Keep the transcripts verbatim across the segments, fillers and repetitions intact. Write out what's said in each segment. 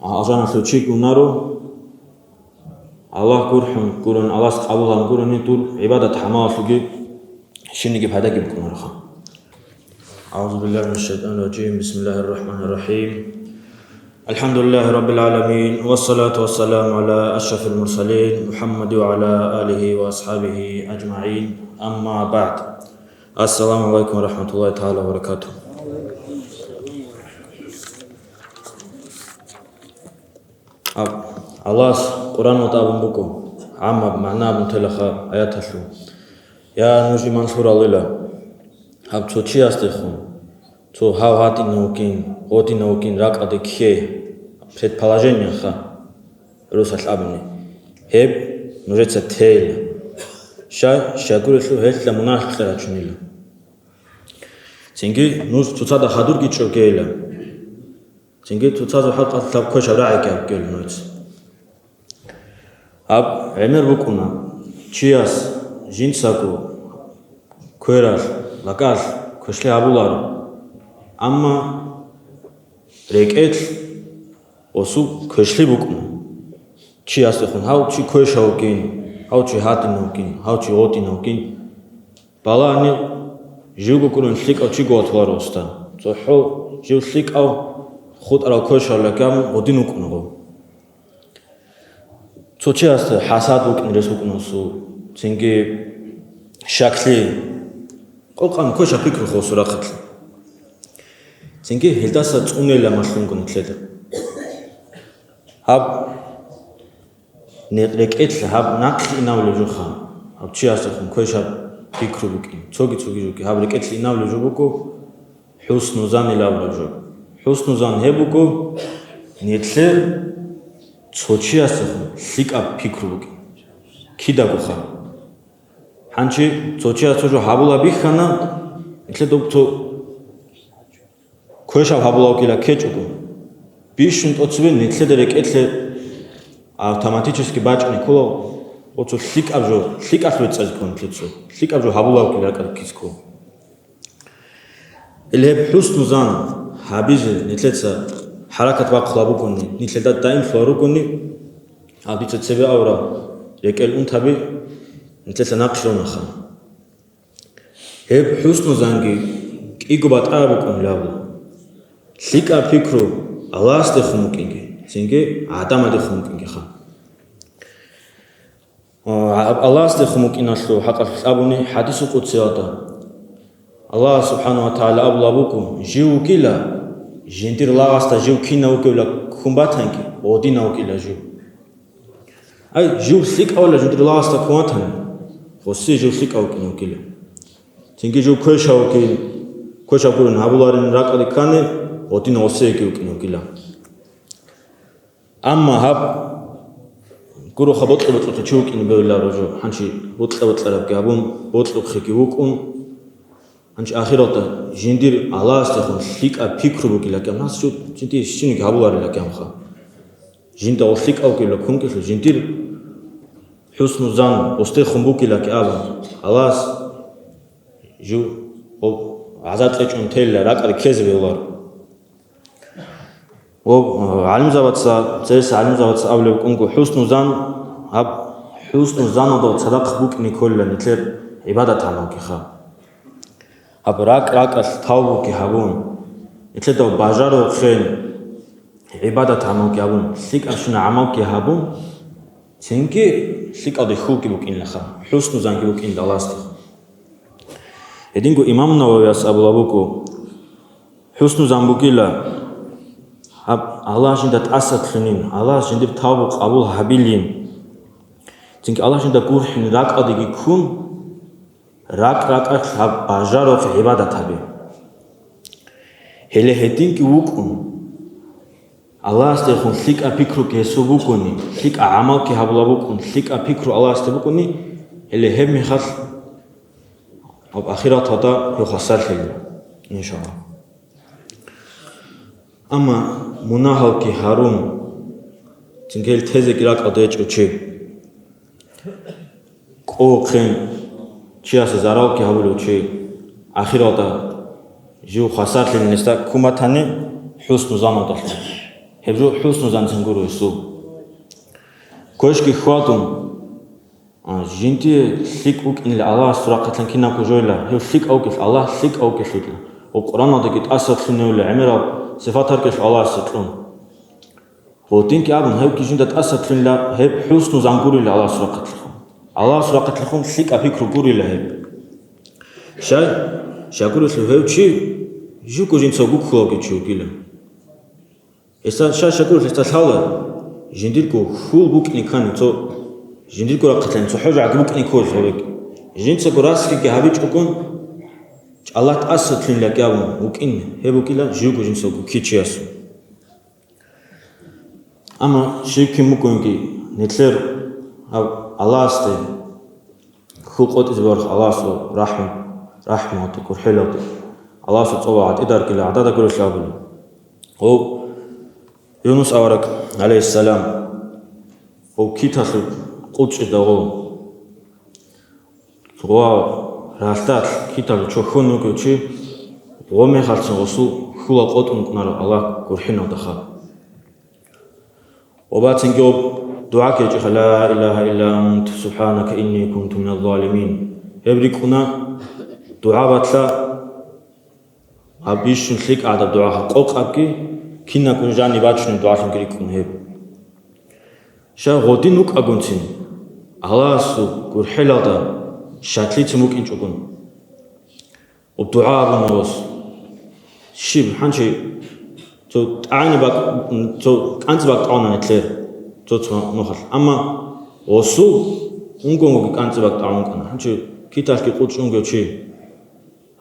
Алжаналъув чиги унаро, Аллагь гурхӀун гурони, Аллагьас къабулгьан гурони, дур гӀибадат-гӀамалалъулги щибниги пайдаги букӀунароха. أعوذ بالله من الشيطان الرجيم. بسم الله الرحمن الرحيم. الحمد لله رب العالمين، والصلاة والسلام على أشرف المرسلين محمد وعلى آله وأصحابه أجمعين. أما بعد. السلام عليكم ورحمة الله تعالى وبركاته. Аб-, Аллагьас Къуръаналда абун буго, гӀаммаб магӀна абун телаха аяталъул: «Я, нуж иман лъуралила, гьаб цо чиясдехун, цо гьав гьадинав вукӀин, гъодинав вукӀин ракӀалде кке, предположениеха, росалъ абуни, гьеб нужеца тейила, щай, щайгурелъул гьелъа мунагьалъ кье рачунила. Цинги нуж цоцазда хадурги чӀогейила». Цинги цоцазул хӀакъалъулъ гьаб квешаб рагӀиги абгел нугьец. Гьаб гӀемер букӀуна, чияс жинцаго квералъ, лакӀалъ квешлъи гьабуларо. Амма рекӀелъ осул квешлъи букӀуна. Чиясдехун гьав чи квешав вукӀин, гьав чи гьадинав вукӀин, гьав чи гъодинав вукӀин. Балагьани, живго гурун лъикӀав чиго ватуларо уста. ЦохӀо жив лъикӀав хутӀарав квешав лакӀам гъодин вукӀунаго. Цо чиясда хӀасад вукӀин рес букӀуна осул, цинги щаклъи, къокъан квешаб пикру хосу рахъалъе. Цинги гьелдаса цӀунейилан малъунго нилъеда. Гьаб не-, рекӀелъ гьаб нахъе инавлеб жоха, гьаб чиясдехун квешаб пикру букӀин, цоги-цоги жоги, гьаб рекӀелъ инавлеб жо буго хӀусну заннилан абураб жо. ХӀусну зан гьеб буго, нилъер цо чиясдехун лъикӀаб пикру букӀин. Кидагоха. Гьанчи цо чияс цо жо гьабула бихьана, нилъер доб цо квешаб гьабулавгила ккечӀого, бищун тӀоцебе нилъеда рекӀелъе автоматически бачӀине ккола, оцо лъикӀаб жо, лъикӀалъ вецӀцӀазе ккола нилъецо, лъикӀаб жо гьабулавгила ракӀалде ккезе ккола. Ил гьеб хӀусну зан гьабизе нилъеца хӀаракат бахъулеб бугони, нилъеда даимлъулеб ругони, гьаб дица цебе авураб рекӀел унтаби нилъеца нахъе рунаха. Гьеб хӀусну занги кӀиго батӀа букӀунилан абула. ЛъикӀаб пикру Аллагьасдехун букӀинги, цинги гӀадамаздехун букӀингиха. Аллагьасдехун букӀиналъул хӀакъалъулъ абуни хӀадисул къудсиялда, Аллагь субхӀанагьу ва тагӀала абулеб буго: «Жив вугила, жиндир лагъасда жив кинав вугевилан ккун батанги, гъодинав вугила жив». Ай, жив лъикӀавила жиндир лагъасда ккун ватани, гъосие жив лъикӀав вукӀин вугила. Цинги жив квешав вукӀин, квешаб гурин гьабуларин ракӀалде ккани, гъодинав гъосиеги вукӀин вугила. Амма гьаб гуроха бокьа-бокьухъе чи вукӀине бегьуларо жо, гьанчи бокьа-бокьарабги гьабун, бокьухъеги вукӀун, гьанчи ахиралда жиндир Аллагьасдехун лъикӀаб пикру бугила ккан, гьас жо жиндие щибниги гьабуларила кканха. Жинда гъов лъикӀав вугила ккункӀелъул, жиндир хӀусну зан гъосдехун бугила ккан абун, Аллагьас жив гъоб гӀазаб кьечӀун тейилан ракӀалде ккезе бегьуларо. Ва гӀалимзабаца, церес гӀалимзабаца абулеб букӀунго, хӀусну зан, гьаб хӀусну заналда цадахъ букӀине кколила нилъер гӀибадат-гӀамалгиха. Гьаб ракӀ-ракӀалъ тавбуги гьабун, нилъеда бажарухъен гӀибадат-гӀамалги гьабун, лъикӀабщина гӀамалги гьабун, цинги лъикӀалде хьулги букӀинилаха, хӀусну занги букӀин Аллагьасдехун. Гьединго имам Нававияс абулеб буго, хӀусну зан бугила, гьаб Аллагь жинда тӀасалъунин, Аллагьас жиндир тавбу къабул гьабилин. Цинги Аллагь жинда гурхӀин ракӀалдеги ккун, ракӀ-ракӀалъ гьаб бажарухъе гӀибадат гьабе. Гьеле гьединги вукӀун, Аллагьасдехун лъикӀаб пикруги гьесул букӀуни, лъикӀаб гӀамалги гьабулеб букӀун, лъикӀаб пикру Аллагьасде букӀуни, гьеле гьеб мехалъ гьаб ахираталда гьев хвасарлъила, иншаллагь. Амма мунагьалги гьарун, цинги гьел тезеги ракӀалда гьечӀев чи, кӀовухъен чиясе заралги гьабулев чи, ахиралда жив хвасарлъилин гьесда ккун батани, хӀусну заналдалъун. Гьеб жо хӀусну занцин гуро гьесул. Квешги хьвадун, а, жиндие лъикӀ вукӀинилан Аллагьасул рахъалъан кинабго жойила, гьев лъикӀав вукӀин, Аллагь лъикӀав вукӀинилан. Ва Къуръаналдаги тӀасалъуневила гӀемерал сифат гьаркьелъул Аллагьасе кьун. Гъодинги абун, гьевги жинда тӀасалъунила, гьеб хӀусну зан гурила Аллагьасул рахъалъухъ. Аллагьасул рахъалъухъ лъикӀаб пикру гурила гьеб. Щай? Щай гурелъул гьев чи живго жинца гуккулевги чи вукӀила. Гьесда щай-щай гурелъул гьесда лъала, жиндирго хьул букӀине ккани цо, жиндирго рахъалъан цохӀо жагьги букӀине кколелъул гьебги. Жинцаго расги гьабичӀогун, Аллагь тӀасалъунилан абун вукӀин, гьеб вукӀила живго жинцаго ккей чиясул. Амма щив кин вукӀунги, нилъер гьав Аллагьасде хьул къотӀизе бараб Аллагьасул рахӀму-, рахӀмуялда, гурхӀелалда, Аллагьасул цӀола гӀатӀида аркьила гӀадада гурелъул абула. Гьев Юнус авараг, гӀалайгьиссалам, гьев киталъул къулчӀидал гъо. Ва ралъдалъ киталъ чохьун вугев чи гъо мехалцин гъосул хьул къотӀун вукӀунарев Аллагь гурхӀиналдаха. Ва бацинги гьеб дугӀа ккечӀеха: «Ла илагьа илла анта, субхӀанака, инни кунту миназ-залимин». Гьеб рикӀкӀуна дугӀа батла Гьаб бищун лъикӀаб гӀадаб дугӀа, къокъабги, кинабго жаниб бачунеб дугӀалъунги рикӀкӀун гьеб. Щай гъодин вукӀагунцин, Аллагьасул гурхӀелалда щаклъицин вукӀинчӀогун, гьеб дугӀа гьабуна гъос. Щиб, гьанже цо тӀагӀине бакӀ-, цо кӀанцӀи бакӀ тӀагӀуна нилъер, цо-цо нухалъ. Амма гъосул унгонгоги кӀанцӀи бакӀ тӀагӀун вукӀана. Гьанже киталъги къулчӀунги чи.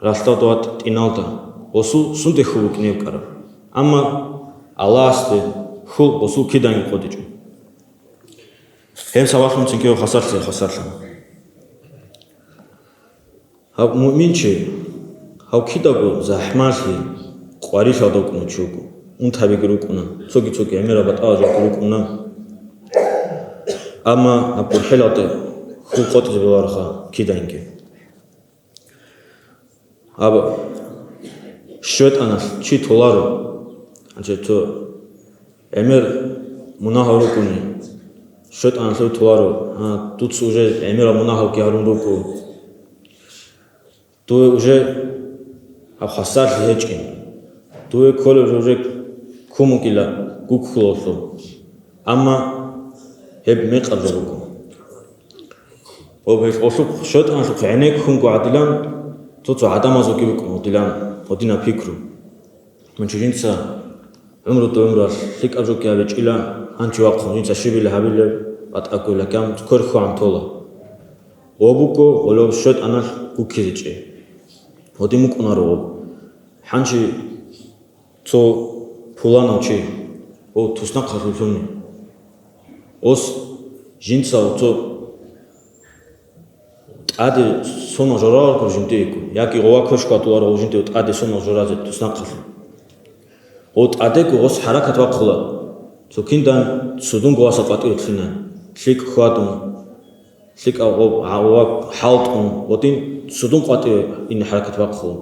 Ралъдалда ва тӀиналда гъосул сунде хьул букӀине букӀараб. Амма Аллагьасде хьул гъосул киданги къотӀичӀо. Гьеб сабаблъун цинги гьев хвасарлъи хвасарлъана. Гьаб муъминчи, гьав кидаго захӀмалъи къварилъалда вукӀуна чи вуго, унтабиги рукӀуна, цоги-цоги гӀемерал батӀалал жо рукӀуна. Амма гьаб гурхӀелалда хьул къотӀизе бегьулароха киданги. Гьаб, щайтӀаналъ чи толаро. Гьанже цо гӀемер мунагьал рукӀуни, щайтӀаналъ толаро: «Гьа, дуца уже гӀемерал мунагьалги гьарун руго. Дуе уже гьаб хвасарлъи гьечӀин. Дуе кколеб уже ккун бугила гуккулалъур». Амма гьеб мекъаб жо буго. Гьеб гьелъухъ щайтӀаналъухъ гӀенеккунго гӀадилан, цо-цо гӀадамазулги букӀун гьадилан гьадинаб пикру. Мун чи жинца гӀумруда гӀумруялъ лъикӀаб жоги гьабичӀила, гьанчи вахъун жинца щибила гьабилеб батӀаккула кам кверхьугӀан тола. Гьеб буго гьелъул щайтӀаналъ гуккизечӀей. Гьадин букӀунаро гьеб. Гьанчи Цо пуланав чи, о, туснахъалъулъуни. Ос жинцал цо тӀаде сонал жораларго жинде йикӀун, яги гъова квеш хьвадуларо жинде тӀаде сонал жоразе туснахъалъулъ. О, тӀадего гъос хӀаракат бахъула, цо киндан цудунго васа къватӀиве лъина, лъикӀ хьвадун, лъикӀав гъоб гӀаваб хӀалтӀун, гъодин цудун къватӀиве ине хӀаракат бахъула.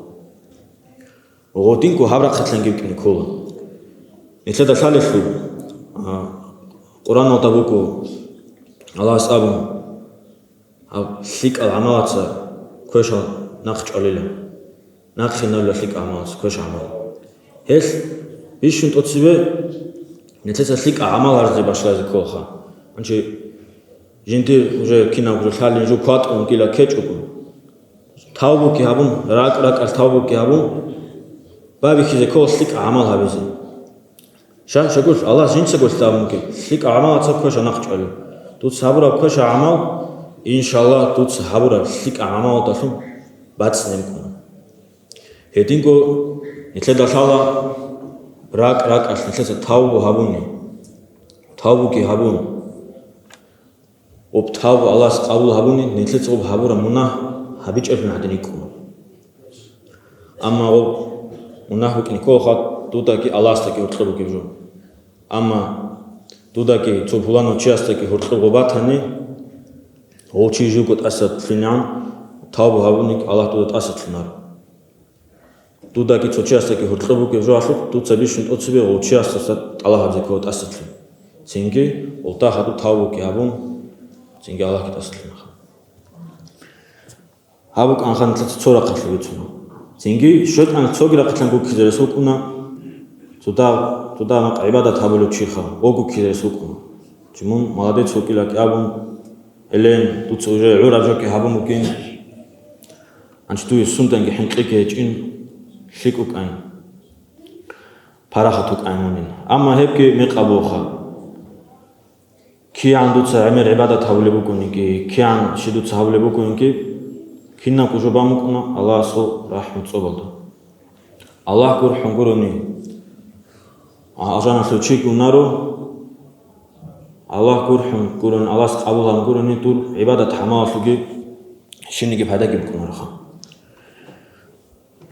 Гъодинго гьаб рахъалъанги букӀине ккола. Нилъеда лъалелъул, а, Къуръаналда буго, Аллагьас абун: «Гьаб лъикӀал гӀамалаца квешал нахъ чӀвалила, нахъе набила лъикӀал гӀамалаца квешал гӀамал». Гьелъ бищун тӀоцебе нилъеца лъикӀал гӀамал гьаризе башалазе кколаха. Гьанже жиндир уже кинабго жо лъалин жо кватӀун гила ккечӀого. Тавбуги гьабун, ракӀ-ракӀалъ тавбуги гьабун, байбихьизе ккола лъикӀ гӀамал гьабизе. Ша-, шагурелъ Аллагьас жинцаго лъабунги, лъикӀ гӀамалаца квеша нахъ чӀвалел. Дуца гьабураб квеша гӀамал, иншаллагь, дуца гьабураб лъикӀ гӀамалалдалъун бацӀцӀине букӀуна. Гьединго нилъеда лъала ракӀ-ракӀалъ нилъеца тавбу гьабуни, тавбуги гьабун. Гъоб тавбу Аллагьас къабул гьабуни, нилъеца гъоб гьабураб мунагь гьабичӀеблъун гьадин йикӀун. Амма гъоб мунагь букӀине ккола дудаги Аллагьасдаги гьоркьоб бугеб жо. Амма дудаги цо пуланав чиясдаги гьоркьоб гъоб батани, гъов чи живго тӀасалъинегӀан тавбу гьабуни, Аллагь дуда тӀасалъунаро. Дудаги цо чиясдаги гьоркьоб бугеб жоалъухъ дуца бищун тӀоцебе гъов чиясдаса тӀалаб гьабизе ккола тӀасалъугьин. Цинги гъолда хадуб тавбуги гьабун, цинги Аллагьги тӀасалъугьинаха. Гьаб букӀанха нилъеца цо рахъалъ бицуна. Цинги щайтӀаналъ цоги рахъалъан гуккизе рес вукӀуна, цо дагь, цо дагь гӀибадат гьабулев чиха, гъов гуккизе рес вукӀуна. Чи мун молодец вукӀила абун, гьелен, дуца уже гӀураб жоги гьабун бугин, гьанчи дуе сунданги хӀинкъиги гьечӀин, лъикӀ вукӀайин, парахат вукӀайин мунин. Амма гьебги мекъаб бугоха. КигӀан дуца гӀемер гӀибадат гьабулеб букӀунеги, кигӀан щиб дуца гьабулеб букӀунеги, кинабго жо бан букӀуна Аллагьасул рахӀму цӀобалда. Аллагь гурхӀун гурони, алжаналъув чи гунаро, Аллагь гурхӀун гурони, Аллагьас къабул гьабун гурони дур гӀибадат-гӀамалалъулги щибниги пайдаги букӀунароха.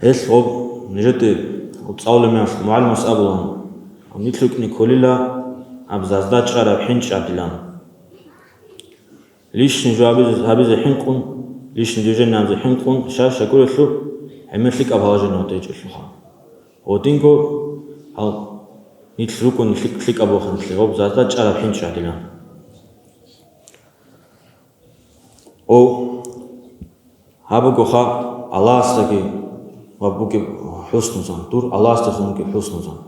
Гьелъ гъоб нижеде цӀалулеб мехалъ мугӀалимас абула, гьаб нилъ рукӀине кколила гьаб зазда чӀараб хӀинчӀ гӀадилан. Лишний жо гьабизе, гьабизе хӀинкъун, лишний движение гьабизе хӀинкъун, щай-щай гурелъул гӀемер лъикӀаб гьалажинав гьечӀелъулха. Гьодинго гьал нилъ рукӀун лъикӀ-, лъикӀаб боханлъи гъоб зазда чӀараб хӀинчӀ гӀадилан. О, гьаб бугоха Аллагьасдаги ва бугеб хӀуснузан, дур Аллагьасдехун бугеб хӀуснузан.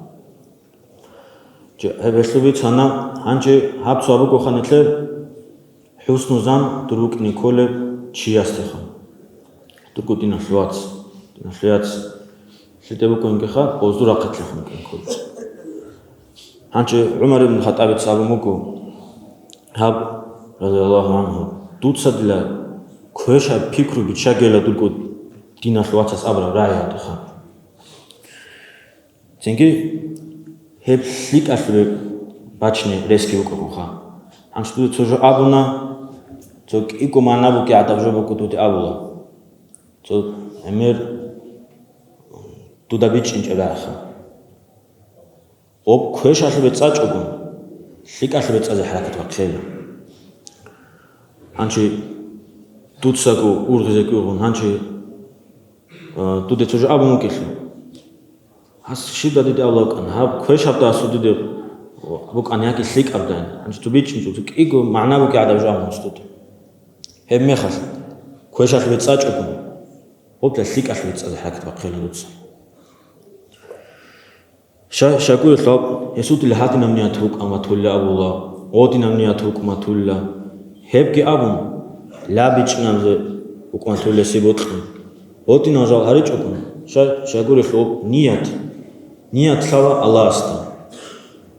Че, гьеб гьелъул бицана, гьанже гьаб цо гьаб бугоха нилъер хӀуснузан дур букӀине кколеб чиясдехун. Дурго диналъул вац, диналъул яц, лъиде букӀунгеха, гъоздул рахъалъехун букӀин ккола. Гьанже ГӀумар ибн Хаттабица абун буго, гьаб, радияллагьу гӀангьу, дуца дила квешаб пикру биччагейила дурго диналъул вацас абураб рагӀиялдеха. Цинги гьеб лъикӀалъулеб бачине ресги букӀагоха. Гьанже дуда цо жо абуна, цо кӀиго магӀна бугеб гӀадаб жо буго дуде абула. Цо гӀемер дуда бичӀчӀинчӀеб рагӀиха. Гъоб квешалъубе цӀачӀого, лъикӀалъубе цӀазе хӀаракат бахъейила. Гьанчи дуцаго ургъизеги ургъун, гьанчи, а, дуде цо жо абун вукӀелъул. Гьас щибда диде абулеб букӀан, гьаб квешабда асул диде букӀан яги лъикӀабдайин. Гьанчи цо бичӀчӀинчӀо, цо кӀиго магӀна бугеб гӀадаб жо абун дуде. Гьеб мехалъ, квешалъубе цӀачӀого, гъоб лъикӀалъубе цӀазе хӀаракат бахъейила дуца. Ша-, щайгурелъул гьесул дила гьадинаб ният букӀун батулила абула, гъодинаб ният букӀун батулила. Гьебги абун, лъабичӀинабзе букӀун батулила гьесие бокьун. Гъодинал жал гьаричӀогун, ша-, щайгурелъул ният. Ният лъала Аллагьасда.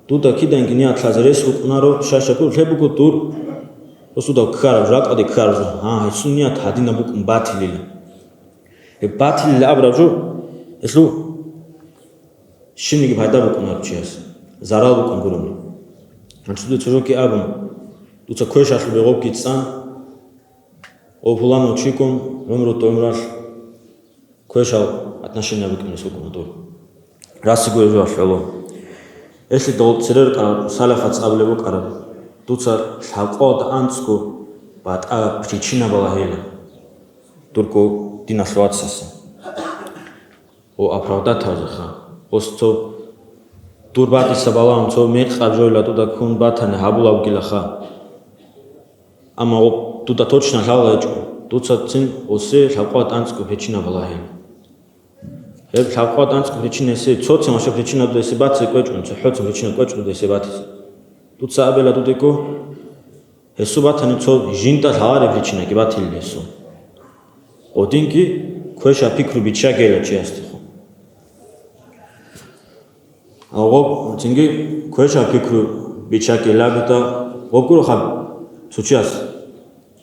Дуда киданиги ният лъазе рес букӀунаро, ша-, щайгурелъул гьеб буго дур росуда ккараб, ракӀалде ккараб жо. Гьа, гьесул ният гьадинаб букӀун батилила. Гьеб батилила абураб жо, гьелъул щибниги пайда букӀунаро чияс, зарал букӀун гурони. Гьанчи дуца цо жоги абун, дуца квешалъубе гъобги цӀан, о, пуланав чигун гӀумру-, гӀумралъ квешал отношения букӀине сукӀуна дур. Расиго гьеб жоялъ гӀоло. Гьелъидал церер рукӀарал салафаца абулеб букӀараб, дуца лъабкъоялда анцӀго батӀа причина балагьейила дурго диналъул вацасе. О, оправдать гьавзеха. Ос цо дур батиса балагьун цо мекъаб жойла дуда ккун батани гьабулабгилаха. Амма гъоб дуда точно лъала гьечӀо, дуцацин осе лъабкъоялда анцӀго причина балагье. Гьеб лъабкъоялда анцӀго причина гьесие цоцин ваша причина дуда гьесие батизе кӀвечӀун, цохӀоцин причина кӀвечӀун дуда гьесие батизе. Дуца абила дудего, гьесул батани цо жинда лъалареб причинаги батилин гьесул. Гъодинги квешаб пикру биччагейила чиясдехун. Гъоб цинги квешаб пикру биччагейила бида гъоб гуроха цо чияс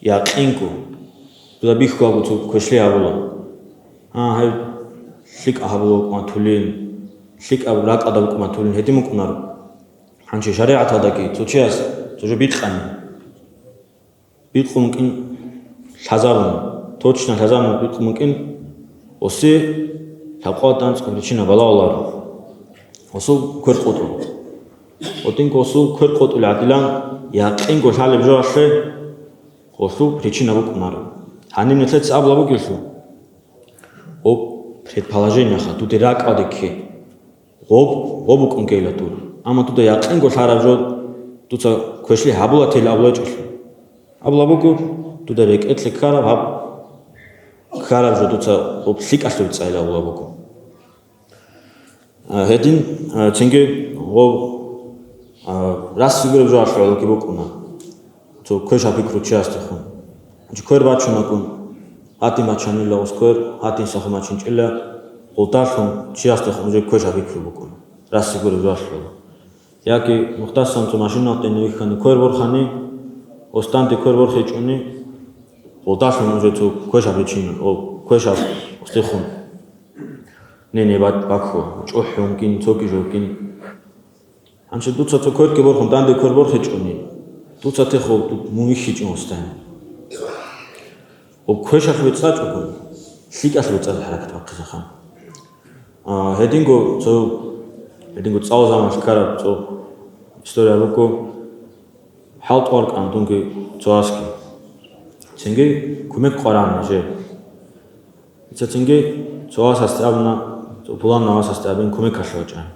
якъинго, дуда бихьулаго цо квешлъи гьабула. А, гьеб лъикӀаб гьабула букӀун батулин, лъикӀаб ракӀалда букӀун батулин гьедин букӀунаро. Гьанчи шаригӀаталдаги цо чияс цо жо бикъани, бикъун букӀин лъазабун, точно лъазабун бикъун букӀин, осе лъабкъоялда анцӀго причина балагьуларо. Осул квер къотӀун. Гъодинго осул квер къотӀулеб гӀадилан якъинго лъалеб жоялъе гъолъул причина букӀунаро. Гьаниб нилъеца абула бугелъул, гъоб Гьеб положениеха, дуда ракӀалде кке. Гъоб, гъоб букӀун ккела дур. Амма дуда якъинго лъараб жо, дуца квешлъи гьабулатила абулечӀелъул. Абула буго, дуда рекӀелъе ккараб гьаб, ккараб жо дуца гъоб лъикӀалъур цӀайила абула буго. А, гьедин, а, цинги гъоб, а, расси гуреб жо алъугьалги букӀуна. Цо квешаб пикру чиясдехун. Гьанже квер бачунагун, гьатин бачанила гъос квер, гьатин саху бачинчӀила, гъолдалъун чиясдехун уже квешаб пикру букӀуна. Расси гуреб жо алъугьала. Яги нухдасан цо машиналъ тӀене вихьани квер борхани, останде квер борхичӀони, гъолдалъун уже цо квешаб ричинан, о, квешаб устихун. Нене бат-, баккула, чӀухӀун кин, цоги жо кин. Гьанже дуца цо кверги борхун, данде квер борхичӀони, дуца техо мун вихьичӀин устани. Об квешалъ вецӀачӀого, лъикӀалъ вецӀазе хӀаракат бахъизаха. А, гьединго цо, гьединго цӀал заман ккараб цо история буго, хӀалтӀу варкӀан дунги цо аски. Цинги кумек къваран нижер. Дица цинги цо васасде абуна, цо пуланав васасде абин кумек гьалъувачӀан.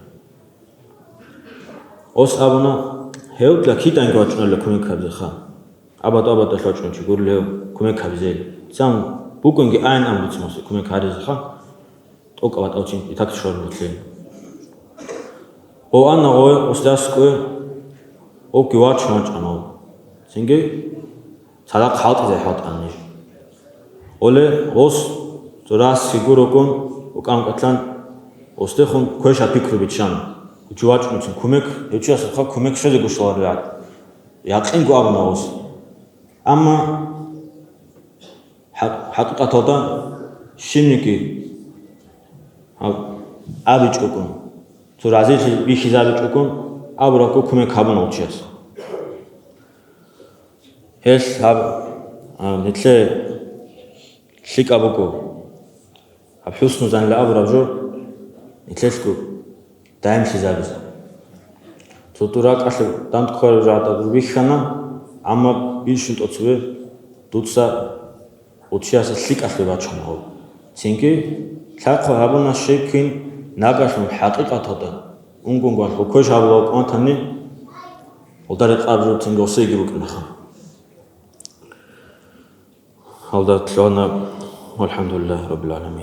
Ос абуна, гьев дила киданги вачӀунарила кумек гьабизеха. Абад-абадалъ вачӀун чи гурел гьев кумек гьабизел. Цан букӀунги айн ан буцимасе кумек гьаризеха. ТӀокӀаб батӀав чи итак шорулъе. О анна гъове осдас кӀве, окги вачун вачӀанав. Цинги цадахъ хӀалтӀизе хӀалтӀан ниж. Оле, гъос, цо расси гурогун, укӀан-кӀватлъан, гъосдехун квешаб пикру биччан, гьучи вачӀунцин кумек, гьев чиясухъа кумек щвезе гушаларигӀат, якъинго абуна гъос. Амма хӀакъ-, хӀакъикъаталда щибниги гьаб-, абичӀогун, цо разилъи бихьизабичӀогун, абурабго кумек гьабуна гъов чияс. Гьелъ гьаб, а, нилъее лъикӀаб буго. Гьаб хӀусну занила абураб жо нилъелъго даимлъизабизе. Цо дур ракӀалъе данде ккараб жагьда дур бихьана, амма бищун тӀоцеве дуца гъов чиясе лъикӀалъе бачуна гьоб. Цинги лъахъо гьабуна щай кин нагагьлъун хӀакъикъаталда, унгунгуялъ гъов квеш гьабулев вукӀун ватани, гъолда рекъараб жо цинги гъосиеги букӀинаха. Гьалда лъугьана, валхӀамдулиллагьи раббил гӀаламин.